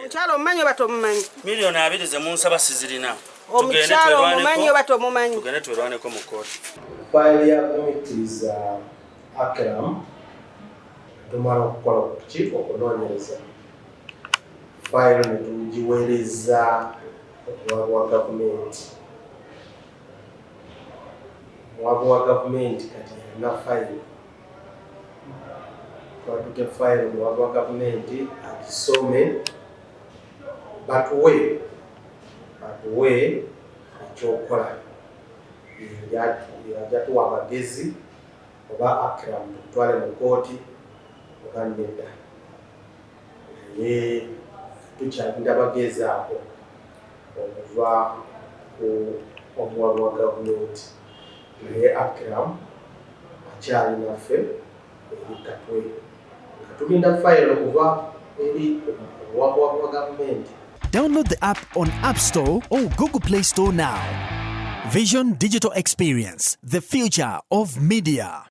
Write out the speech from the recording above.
Omukyala omumanyi oba tomumanyi? Miliyoni 20 ze munsaba sizirina. Omukyala omumanyi oba tomumanyi? Tugende twerwaneko mu kkooti. Fayiro ya gumiikiriza Akram, tumala okukola ki okunoonyereza, fayiro ne tugiweereza omuwaabi wa gavumenti. Omuwaabi wa gavumenti kati yalina fayiro. Twatutte fayiro omuwaabi wa gavumenti agisome, batuwe ekyokukola. Yajja tuwa amagezi oba Akram tumutwale mu kkooti oba nedda, naye tukyalinda bagezi ago okuva ku omuwaabi wa gavumenti, naye Akram akyali naffe eri Katwe nga tulinda fayiro okuva eri omuwaabi wa gavumenti. Download the app on App Store or Google Play Store now. Vision Digital Experience, the future of media.